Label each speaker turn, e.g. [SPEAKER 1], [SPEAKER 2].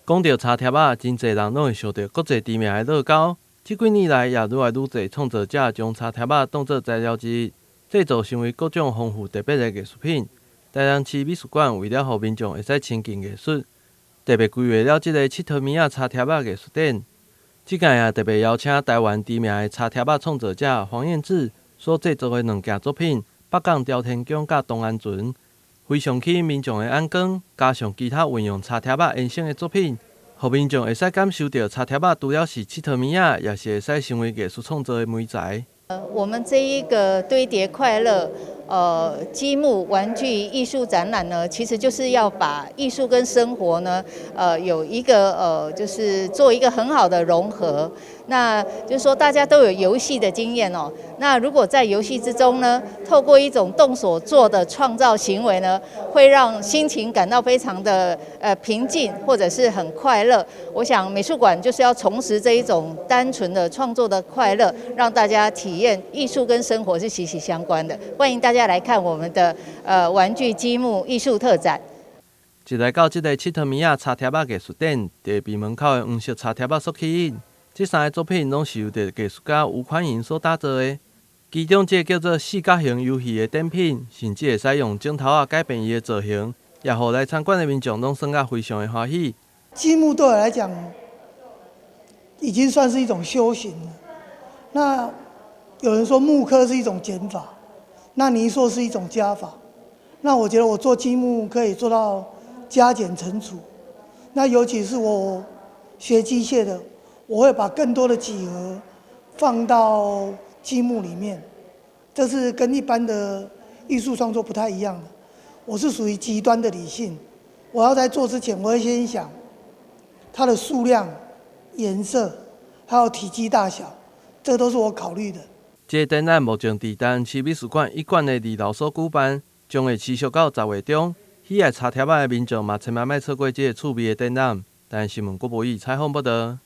[SPEAKER 1] 講著柴貼仔，真濟人攏會想著國際知名的樂高。這幾年來，也愈來愈濟創作者將柴貼仔當做材料之一，製作成為各種豐富特別的藝術品。台南市美術館為了予民眾會使親近藝術，特別規劃了這個𨑨迌物仔柴貼仔藝術展。這屆也特別邀請台灣知名的柴貼仔創作者黃彥志所製作的兩件作品《北港朝天宮》佮東安船》，非常吸引民眾的眼光。加上其他運用柴貼仔衍生的作品，予民眾會使感受著柴貼仔除了是𨑨迌物仔，也是會使成為藝術創作的媒材。
[SPEAKER 2] 我們這一個堆疊快樂，積木玩具藝術展覽呢，其實就是要把藝術跟生活呢，有一個就是做一個很好的融合。那就是說大家都有遊戲的經驗哦。那如果在遊戲之中呢，透過一種動手做的創造行為呢，會讓心情感到非常的平靜，或者是很快樂。我想美術館就是要重拾這一種單純的創作的快樂，讓大家體驗藝術跟生活是息息相關的。歡迎大家來看我們的玩具積木藝術特展。
[SPEAKER 1] 一來到這個𨑨迌物仔柴貼仔藝術展，就會被門口的黃色柴貼仔所吸引。這三個作品攏是由著藝術家吳寬盈所打造的。其中這個叫做四角形遊戲的展品，甚至會使用指頭仔改變伊的造型，也予來參觀的民眾攏耍甲非常的歡喜。
[SPEAKER 3] 積木對我來講，已經算是一種修行了。那有人說木刻是一種減法，那泥塑是一種加法。那我覺得我做積木可以做到加減乘除。那尤其是我學機械的，我會把更多的幾何放到積木裡面，這是跟一般的藝術創作不太一樣的。我是屬於極端的理性，我要在做之前，我會先想它的數量、顏色，還有體積大小，這都是我考慮的。
[SPEAKER 1] 這個展覽目前佇台南市美術館一館的二樓所舉辦，將會持續到10月中。喜愛柴貼仔的民眾嘛，千萬莫錯過這個趣味的展覽。台南新聞郭博宇採訪報導。